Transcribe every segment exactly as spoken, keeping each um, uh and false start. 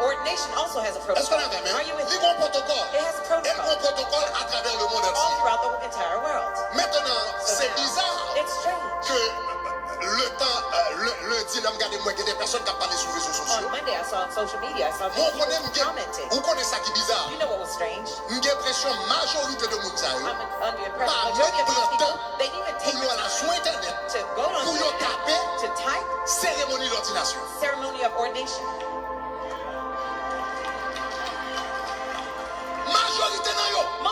Ordination also has a protocol. Èske w avè m? Are you with me? Li gen yon pwotokòl. It has a protocol. E l gen yon pwotokòl atravè lemond antye. All throughout the entire world. Mentnan, se biza ke letan, lendi, lè m gade, m wè gen de pèsòn k ap pale sou rezo sosyo. On Monday, I saw on social media, I saw people commenting. Ou konnen sa ki biza? You know what was strange? M gen enpresyon majorite de moun sa yo pa menm pran tan pou yo al sou entènèt, pou yo tape seremoni lòdinasyon. Ceremony of ordination. Majorite nan yo pa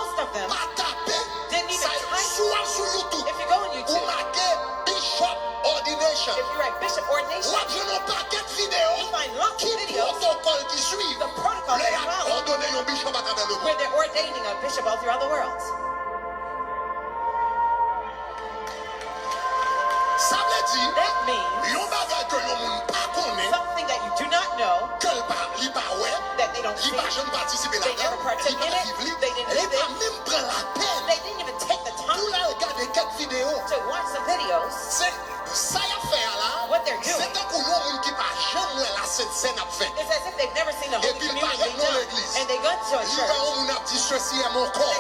tape sa yo. Si w al sou YouTube, ou make Bishop Ordination, w ap jwenn yon pakèt videyo ki pwotokòl ki swiv lè y ap òdone yon bishop atravè lemond. Sa vle di, yon bagay ke yon moun pa konnen, ke l pa, li pa wè, li pa janm patisipe ladan l, li pa viv li, li pa menm pran lapèn pou l al gade kèk videyo. Se sa y ap fè a la, se tankou yon moun ki pa janm wè Lasent Sèn ap fèt. Epi l parèt nan legliz. Li wè yon moun ap di, "Ceci est mon corps."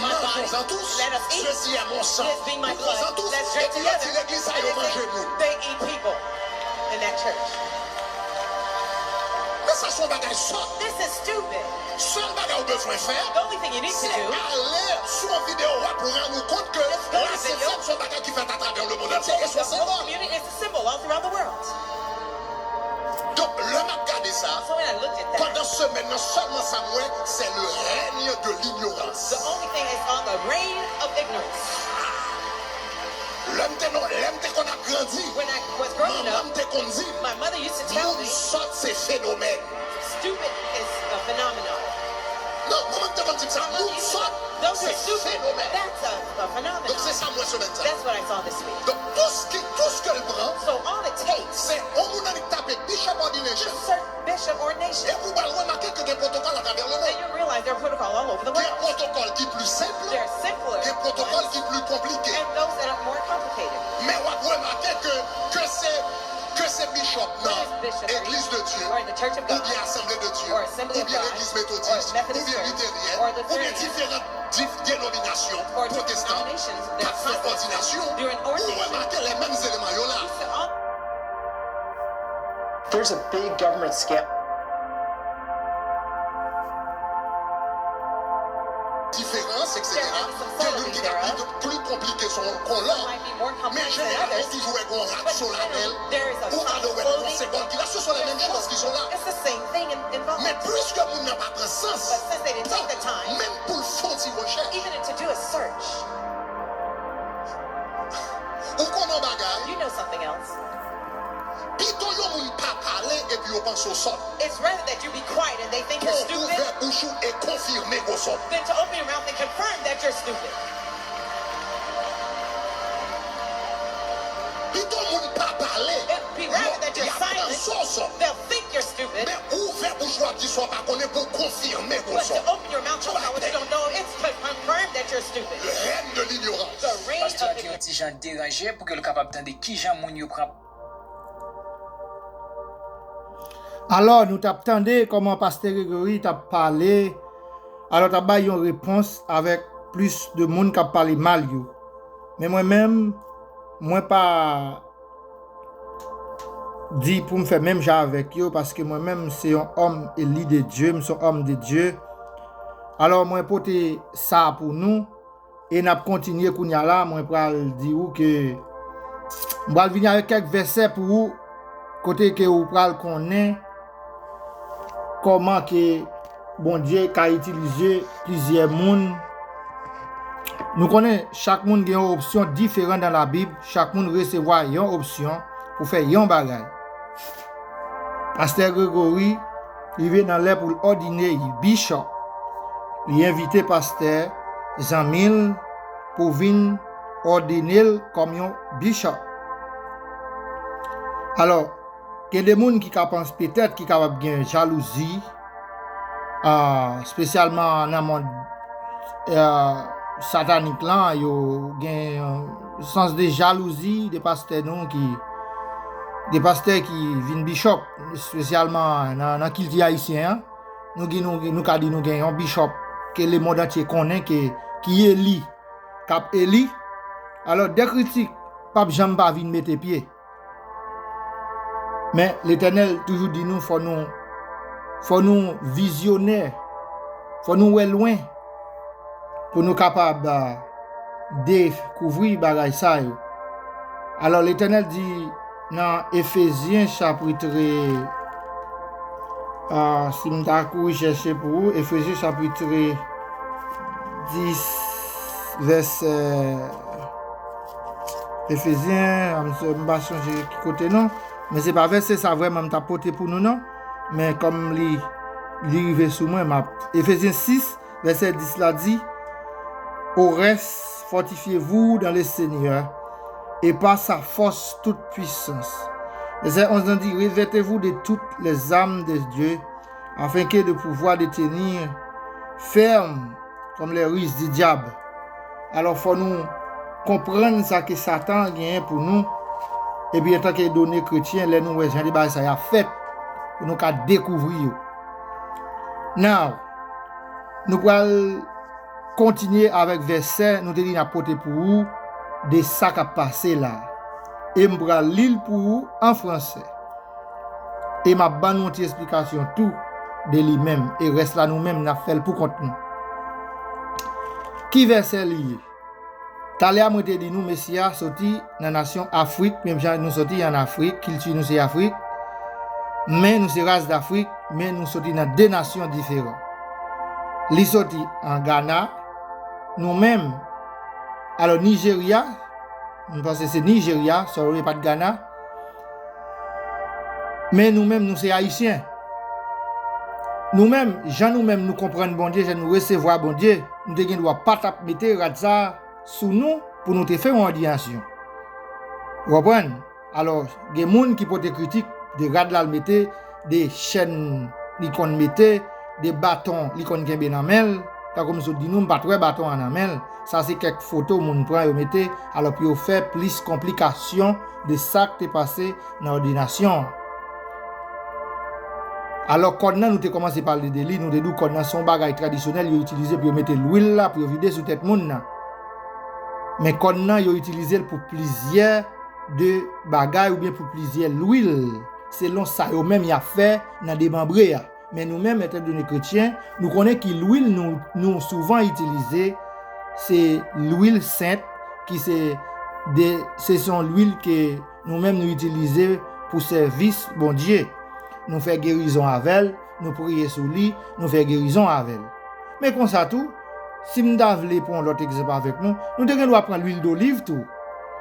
Manjezan tous, ceci est mon sang. Pran zan tous, epi yo di legliz sa yo manje moun. Men sa se yon bagay sòt. Sèl bagay ou bezwen fè, se ale sou yon videyo w ap rann ou kont ke Lasent Sèn se yon bagay ki fèt atravè lemond antye e se yon senbòl. Donk, lè m ap gade sa, pandan semèn nan, sèlman sa m wè, c'est le règne de l'ignorance. Lè m te non, lè m te konn ap grandi, manman m te konn di m, moun sòt se fenomèn. Non, manman m te konn di m sa, moun sòt se fenomèn. Donk, se sa m wè semèn sa. Donk, tou s ki, tou s ke l pran, se yon moun annik tape Bishop Ordination. Epi w pral remake ke gen pwotokòl atravè lemond. Gen pwotokòl ki pli senp, gen pwotokòl ki pli konplike. Men w ap remake ke, ke se, ke se bishop nan Eglise de Dieu, oubyen Assemblée de Dieu, oubyen Legliz Metodis, oubyen Literyen, oubyen diferan denominasyon pwotestan k ap fè òdinasyon, ou remake lè menm eleman yo la. There's a big government scam. Diferans, et cetera. Gen youn ki ka pli, pli konplike ke lòt. Men jeneral, ou toujou wè gen yon rat solanèl, ou pa dwe wè gen yon senbòl ki la, se sou le menm chòz ki sou la. Men piske moun nan pa pran sans, tan, menm pou l fè yon ti rechèch. Ou konnen yon bagay, pito yon moun pa pale epi yo panse w sòt, pou w ouvè bouch ou e konfime ke w sòt. Pito moun pa pale, y ap panse w sòt. Men ouvè bouch ou ap di sa w pa konnen pou w konfime ke w sòt. Règne de l'ignorance. Pastè a te yon ti jan deranje pou ke l kapab tande kijan moun yo pran. Alò, nou t ap tande kòman pastè Gregory t ap pale, alò, t ap bay yon repons avèk plis de moun k ap pale mal yo. Men mwen menm, mwen pa di pou m fè menm jan avèk yo, paske mwen menm, se yon òm eli de Dye, m se yon òm de Dye. Alò, mwen pote sa pou nou, e n ap kontinye kounye a la, mwen pral di ou ke, m pral vini avèk kèk vèsè pou ou, kote ke ou pral konnen kòman ke Bondye ka itilize plizyè moun. Nou konnen chak moun gen yon opsyon diferan nan Labib, chak moun resevwa yon opsyon pou fè yon bagay. Pastè Gregory rive nan lè pou l òdine bishop. Li envite pastè zanmi l pou vin òdine l kòm yon bishop. Alò, gen de moun ki ka panse, petèt, ki kapab gen jalouzi, ah, espesyalman nan mond, ah, satanik lan, yo gen yon sans de jalouzi de pastè nou ki, de pastè ki vin bichòp, espesyalman nan, nan kilti ayisyen an. Nou gen, nou, nou ka di nou gen yon bichòp ke lemonn antye konnen ke, ki eli, k ap eli. Alò, de kritik p ap janm pa vin mete pye. Men Letènèl toujou di nou, fò nou, fò nou vizyonè, fò nou wè lwen pou nou kapab, a, dekouvri bagay sa yo. Alò, Letènèl di nan Efezyen chapit, a, si m ta kouri chèche pou ou, Efezyen chapit dis, vèsè, Efezyen, a, m, m pa sonje ki kote non, men se pa vèsè sa vrèman m t ap pote pou nou non, men kòm li, li rive sou mwen, m ap, Efezyen sis, vèsè dis la di, Au reste, fortifiez-vous dans le Seigneur et par sa force toute puissance. Vèsè onz lan di, Revêtez-vous de toutes les armes de Dieu, afin que de pouvoir de tenir ferme comme les ruses du diable. Alò, fò nou konprann sa ke Satan genyen pou nou. Epi, antanke done kretyen, lè nou wè jan de bagay sa y ap fèt, pou nou ka dekouvri yo. Now, nou pral kontinye avèk vèsè nou te di n ap pote pou ou de sa k ap pase la. E m pral li l pou ou an fransè. E m ap ban nou yon ti esplikasyon tou de li menm. E rès la nou menm n ap fè l pou kont nou. Ki vèsè li ye? Talè a mwen te di nou Mesi a soti nan nasyon Afrik, menm jan nou soti ann Afrik, kilti nou se Afrik, men nou se ras d Afrik, men nou soti nan de nasyon diferan. Li soti an Gana, nou menm, alò Nijerya, m panse se Nijerya, sorry, e pa t Gana, men nou menm, nou se Ayisyen. Nou menm, jan nou menm nou konprann Bondye, jan nou resevwa Bondye, nou te gen dwa pa t ap mete rad sa a sou nou pou nou te fè yon òdinasyon. Ou konprann? Alò, gen moun ki pote kritik de rad l al mete, de chèn li konn mete, de baton li konn kenbe nan men l. Tankou m sot di nou, m pa t wè baton an nan men l. Sa se kèk foto moun pran yo mete, alò pou yo fè plis konplikasyon de sa k te pase nan òdinasyon an. Alò, kòn nan, nou te kòmanse pale de li, nou te di w kòn nan se yon bagay tradisyonèl yo itilize pou yo mete lwil la, pou yo vide sou tèt moun nan. Men kòn nan, yo itilize l pou plizyè de bagay oubyen pou plizyè lwil, selon sa yo menm y ap fè nan demanbre a. Men nou menm, etandone kretyen, nou konnen ki lwil nou, nou souvan itilize, se lwil sent, ki se de, se, se yon lwil ke nou menm nou itilize pou sèvis Bondye. Nou fè gerizon avè l, nou priye sou li, nou fè gerizon avè l. Men konsa tou, si m ta vle pran yon lòt egzanp avèk nou, nou te gen dwa pran lwil doliv tou.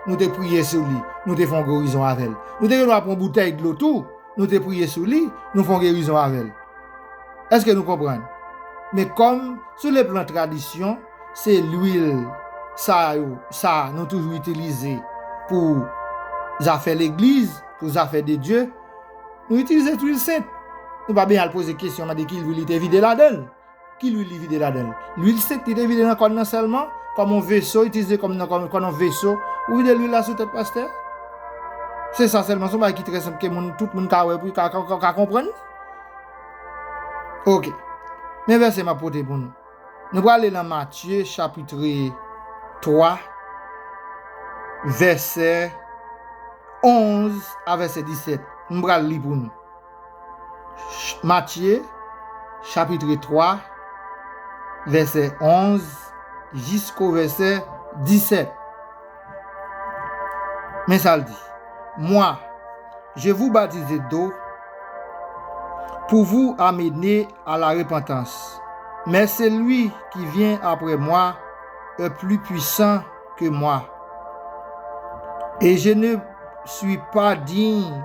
Nou te priye sou li, nou te fè yon gerizon avè l. Nou te gen dwa pran yon boutèy dlo tou, nou te priye sou li, nou fè yon gerizon avè l. Èske nou konprann? Men kòm, sou le plan tradisyon, se lwil sa yo, sa nou toujou itilize pou zafè legliz, pou zafè de Dye, nou itilize lwil sent. Nou pa bezwen al poze kesyon, mande ki lwil li te vide ladan l. Ki lwil li vide ladan l? Lwil sent li te vide nan kòn nan sèlman, kòm yon veso, itilize kòm nan, kòm, kòm yon veso. Ou vide lwil la sou tèt pastè? Se sa sèlman, se yon bagay ki trè senp ke moun, tout moun ka wè, pou ka, ka, ka, ka konprann. Oke. Men vèsè m ap pote pou nou. Nou prale nan Matye, chapit twa, vèsè onz a vèsè disèt. M pral li pou nou. Ch-, Matye, chapit twa, vèsè onz, jisko vèsè disèt. Men sa l di, Moi, je vous baptise d'eau pour vous amener à la repentance. Mais celui qui vient après moi est plus puissant que moi. Et je ne suis pas digne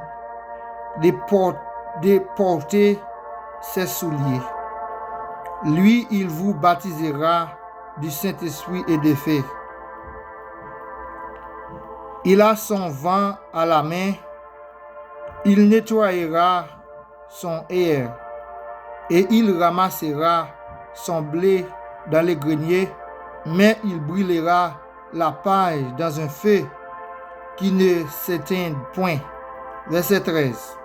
de por-, de porter ses souliers. Lui, il vous baptisera du Saint-Esprit et de feu. Il a son vent à la main, il nettoyera son aire, et il ramassera son blé dans le grenier, mais il brûlera la paille dans un feu qui ne s'éteint point. Verset treize.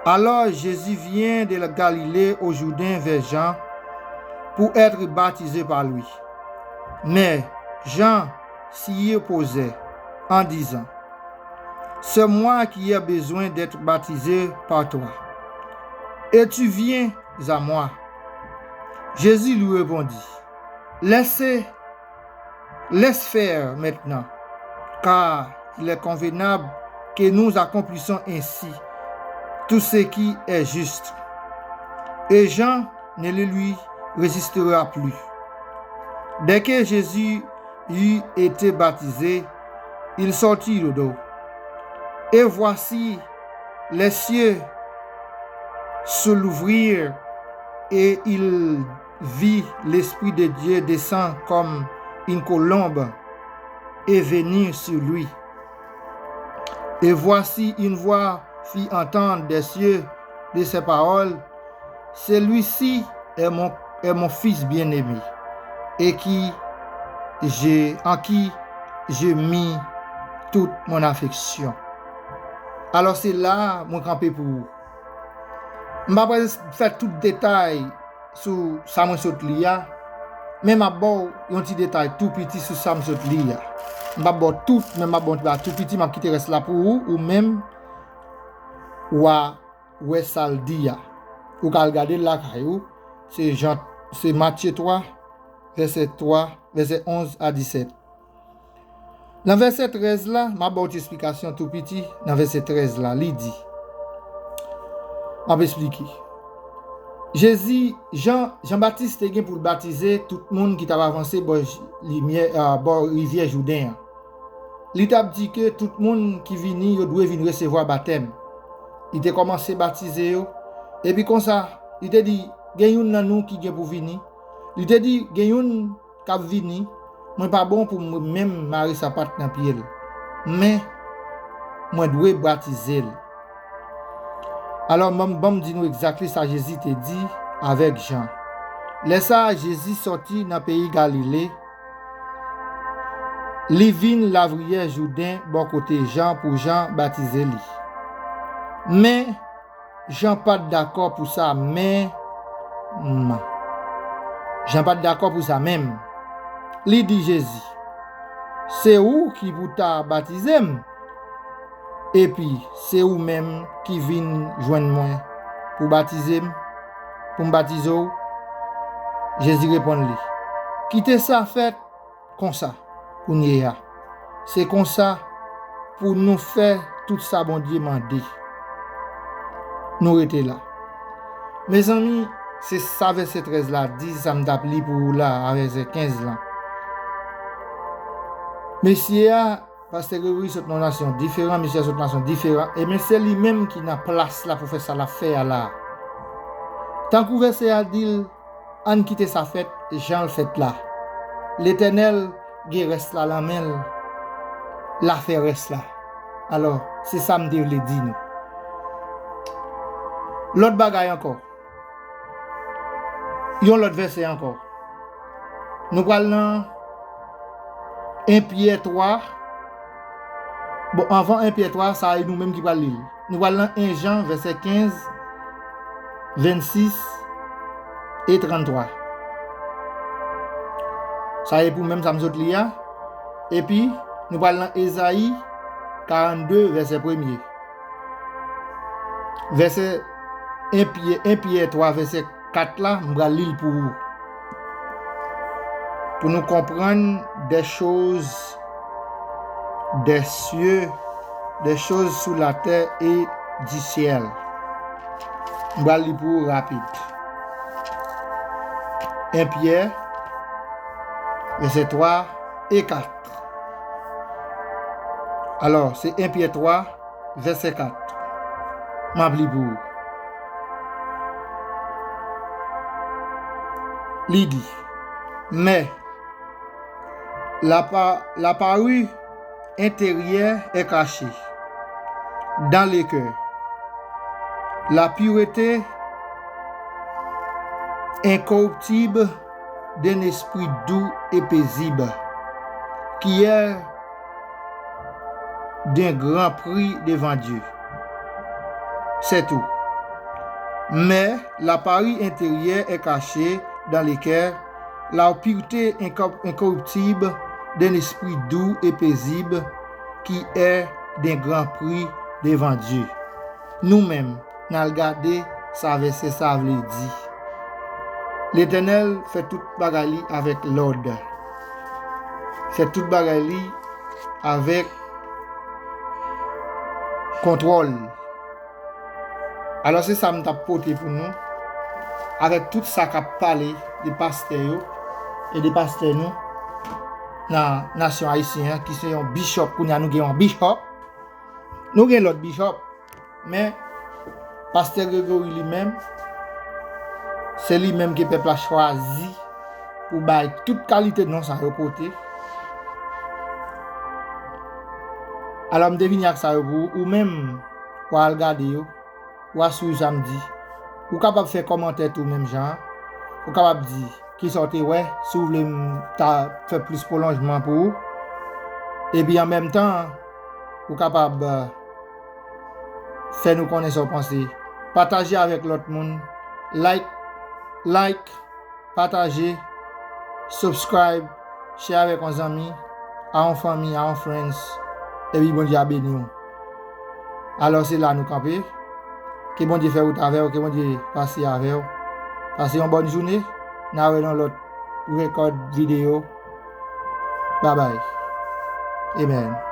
Alors Jésus vint de la Galilée au Jourdain vers Jean pour être baptisé par lui. Mais Jean s'y opposait en disant, c'est moi qui ai besoin d'être baptisé par toi, et tu viens à moi. Jésus lui répondit, laissez, laisse faire maintenant, car il est convenable que nous accomplissions ainsi tout ce qui est juste. Et Jean ne le lui résistera plus. Dès que Jésus eut été baptisé, il sortit de l'eau. Et voici, les cieux s'ouvrirent et il vit l'Esprit de Dieu descend comme une colombe et venir sur lui. Et voici une voix fit entendre des cieux de ces paroles, celui-ci est mon, est mon Fils bien-aimé, et qui je, en qui je mis toute mon affection. Alò se la mwen kanpe pou ou. M pa pral fè tout detay sou sa mwen sot li a, men m ap ba w yon ti detay tou piti sou sa m sot li a. M p ap ba w tout, men m ap ba w yon ti bagay tou piti, m ap kite rès la pou ou, ou menm, w a wè sa l di a. Ou ka al gade l lakay ou. Se Jan, se Matye twa, vèsè twa, vèsè onz a disèt. Nan vèsè trèz la, m ap ba w ti esplikasyon tou piti. Nan vèsè trèz la, li di, m ap esplike. Jezi, Jan, Jan Batis te gen pou l batize tout moun ki t ap avanse bò j-, limyè, a, bò rivyè Jouden an. Li t ap di ke tout moun ki vini, yo dwe vin resevwa batèm. Li te kòmanse batize yo, epi konsa, li te di, gen youn nan nou ki gen pou vini. Li te di, gen youn k ap vini, mwen pa bon pou mwen menm mare sapat nan pye l. Men, mwen dwe batize l. Alò, ban m, ban m di nou egzakte sa Jezi te di avèk Jan. Lè sa a, Jezi sòti nan peyi Galile, li vin lavriyè Jouden bò kote Jan pou Jan batize li. Men, Jan pa t dakò pou sa menm. Jan pa t dakò pou sa menm. Li di Jezi, se ou ki pou ta batize m, epi se ou menm ki vin jwenn mwen pou batize m, pou m batize w? Jezi reponn li, kite sa fèt konsa, kounye a. Se konsa pou nou fè tout sa Bondye mande. Nou rete la. Mezanmi, se sa vèsè trèz la di, sa m t ap li pou ou la, a vèsè kenz lan. Mesye a, Pastè Gregory sot nan nasyon diferan, mesye a sot nasyon diferan, e men se li menm ki nan plas la pou fè sa l ap fè a la. Tankou vèsè a di l, ann kite sa fèt jan l fèt la. Letènèl gen rès la nan men l, l a fè rès la. Alò, se sa m te vle di nou. Lòt bagay ankò. Yon lòt vèsè ankò. Nou pral nan en Pyè twa. Bon, anvan en Pyè twa, sa e nou menm ki pral li l. Nou pral nan en Jan, vèsè kenz, vennsis e tranntwa. Sa e pou menm sa m sot li a. Epi, nou pral nan Ezayi karannde, vèsè premye. Vèsè en Pyè, en Pyè twa, vèsè kat la, m pral li l pou ou. Pou nou konprann des choses des cieux, des choses sous la terre et du ciel. M pral li pou ou rapid. En Pyè, vèsè twa e kat. Alò, se en Pyè twa, vèsè kat. M ap li pou ou. Li di, mais la pa-, la parure intérieure est cachée dans le cœur. La pureté incorruptible d'un esprit doux et paisible, qui est d'un grand prix devant Dieu. c'est tout. Mais la parure intérieure est cachée dans le cœur, la pureté inco- incorruptible d'un esprit doux et paisible, qui est d'un grand prix devant Dieu. Nou menm, n al gade sa vèsè sa a vle di. Letènèl fè tout bagay li avèk lòd. Fè tout bagay li avèk kontwòl. Alò, se sa m t ap pote pou nou, avèk tout sa k ap pale de pastè yo e de pastè nou nan nasyon ayisyen an, ki se yon bishop. Kounye a, nou gen yon bishop, nou gen lòt bishop, men pastè Gregory li menm, se li menm ke pèp la chwazi pou bay tout kalite non sa yo pote. Alò, m te vini ak sa yo pou ou, ou menm, w a al gade yo, w a swiv sa m di. Ou kapab fè kòmantè tou menm jan an. Ou kapab di kisa w te wè, si w vle m ta fè plis pwolonjman pou ou. Epi an menm tan, ou kapab, eh, fè nou konnen sa w panse. Pataje avèk lòt moun. Like, like, pataje, subscribe, share avèk yon zanmi, a yon fanmi, a yon friends, epi Bondye a beni w. Alò, se la nou kanpe. Ke Bondye fè wout avè w, ke Bondye pase avè w. Pase yon bòn jounen, n a wè nan lòt rekòd videyo. Babay. Amen.